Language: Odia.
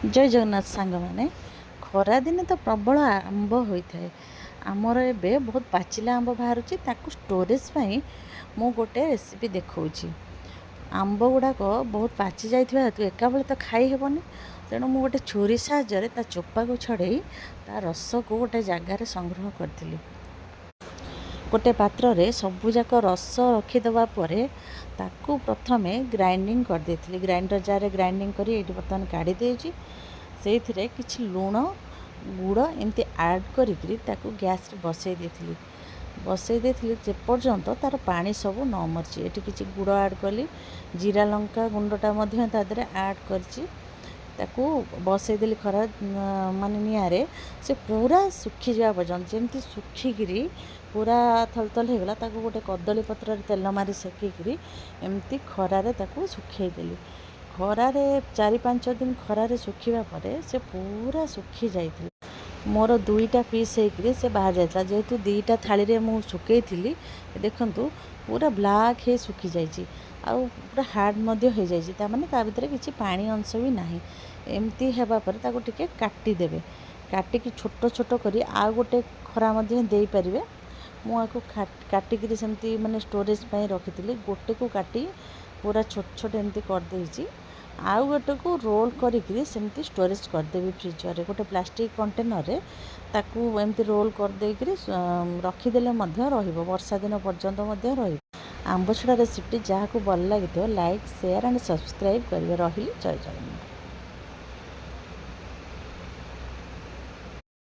ଜୟ ଜଗନ୍ନାଥ ସାଙ୍ଗମାନେ। ଖରାଦିନେ ତ ପ୍ରବଳ ଆମ୍ବ ହୋଇଥାଏ। ଆମର ଏବେ ବହୁତ ପାଚିଲା ଆମ୍ବ ବାହାରୁଛି। ତାକୁ ଷ୍ଟୋରେଜ୍ ପାଇଁ ମୁଁ ଗୋଟେ ରେସିପି ଦେଖାଉଛି। ଆମ୍ବ ଗୁଡ଼ାକ ବହୁତ ପାଚି ଯାଇଥିବା ହେତୁ ଏକାବେଳେ ତ ଖାଇ ହେବନି, ତେଣୁ ମୁଁ ଗୋଟେ ଛୁରୀ ସାହାଯ୍ୟରେ ତା ଚୋପାକୁ ଛଡ଼େଇ ତା ରସକୁ ଗୋଟେ ଜାଗାରେ ସଂଗ୍ରହ କରିଥିଲି। ଗୋଟେ ପାତ୍ରରେ ସବୁଯାକ ରସ ରଖିଦେବା ପରେ ତାକୁ ପ୍ରଥମେ ଗ୍ରାଇଣ୍ଡିଙ୍ଗ କରିଦେଇଥିଲି। ଗ୍ରାଇଣ୍ଡର ଜାର୍ରେ ଗ୍ରାଇଣ୍ଡିଙ୍ଗ କରି ଏଇଠି ବର୍ତ୍ତମାନ କାଢ଼ି ଦେଇଛି। ସେଇଥିରେ କିଛି ଲୁଣ, ଗୁଡ଼ ଏମିତି ଆଡ଼୍ କରିକିରି ତାକୁ ଗ୍ୟାସ୍ରେ ବସେଇ ଦେଇଥିଲି। ବସେଇ ଦେଇଥିଲି ଯେପର୍ଯ୍ୟନ୍ତ ତା'ର ପାଣି ସବୁ ନ ମରିଛି। ଏଠି କିଛି ଗୁଡ଼ ଆଡ଼୍ କଲି, ଜିରା ଲଙ୍କା ଗୁଣ୍ଡଟା ମଧ୍ୟ ତା ଦେହରେ ଆଡ଼୍ କରିଛି। ତାକୁ ବସେଇଦେଲି ଖରା ମାନେ ନିଆଁରେ, ସେ ପୁରା ଶୁଖିଯିବା ପର୍ଯ୍ୟନ୍ତ। ଯେମିତି ଶୁଖିକିରି ପୁରା ଥଲଥଲ ହେଇଗଲା, ତାକୁ ଗୋଟେ କଦଳୀ ପତ୍ରରେ ତେଲ ମାରି ସେକିକିରି ଏମିତି ଖରାରେ ତାକୁ ଶୁଖେଇଦେଲି। ଖରାରେ 4-5 ଦିନ ଖରାରେ ଶୁଖିବା ପରେ ସେ ପୁରା ଶୁଖି ଯାଇଥିଲା। ମୋର ଦୁଇଟା ପିସ୍ ହେଇକିରି ସେ ବାହାରି ଯାଇଥିଲା। ଯେହେତୁ ଦୁଇଟା ଥାଳିରେ ମୁଁ ଶୁଖେଇଥିଲି, ଦେଖନ୍ତୁ ପୁରା ବ୍ଲାକ୍ ହେଇ ଶୁଖିଯାଇଛି ଆଉ ପୁରା ହାର୍ଡ଼ ମଧ୍ୟ ହେଇଯାଇଛି। ତା ମାନେ ତା ଭିତରେ କିଛି ପାଣି ଅଂଶ ବି ନାହିଁ। ଏମିତି ହେବା ପରେ ତାକୁ ଟିକେ କାଟିଦେବେ। କାଟିକି ଛୋଟ ଛୋଟ କରି ଆଉ ଗୋଟେ ଖରା ମଧ୍ୟ ଦେଇପାରିବେ। ମୁଁ ଆକୁ କାଟିକିରି ସେମିତି ମାନେ ଷ୍ଟୋରେଜ୍ ପାଇଁ ରଖିଥିଲି। ଗୋଟେକୁ କାଟି ପୁରା ଛୋଟ ଛୋଟ ଏମିତି କରିଦେଇଛି, ଆଉ ଗୋଟେକୁ ରୋଲ୍ କରିକିରି ସେମିତି ଷ୍ଟୋରେଜ୍ କରିଦେବି ଫ୍ରିଜରରେ। ଗୋଟେ ପ୍ଲାଷ୍ଟିକ୍ କଣ୍ଟେନରରେ ତାକୁ ଏମିତି ରୋଲ୍ କରିଦେଇକିରି ରଖିଦେଲେ ମଧ୍ୟ ରହିବ, ବର୍ଷା ଦିନ ପର୍ଯ୍ୟନ୍ତ ମଧ୍ୟ ରହିବ। ଆମ୍ବ ଛଡ଼ା ରେସିପିଟି ଯାହାକୁ ଭଲ ଲାଗିଥିବ, ଲାଇକ୍, ସେୟାର ଆଣ୍ଡ ସବସ୍କ୍ରାଇବ୍ କରିବେ। ରହିଲି, ଜୟ ଜଗନ୍ନାଥ।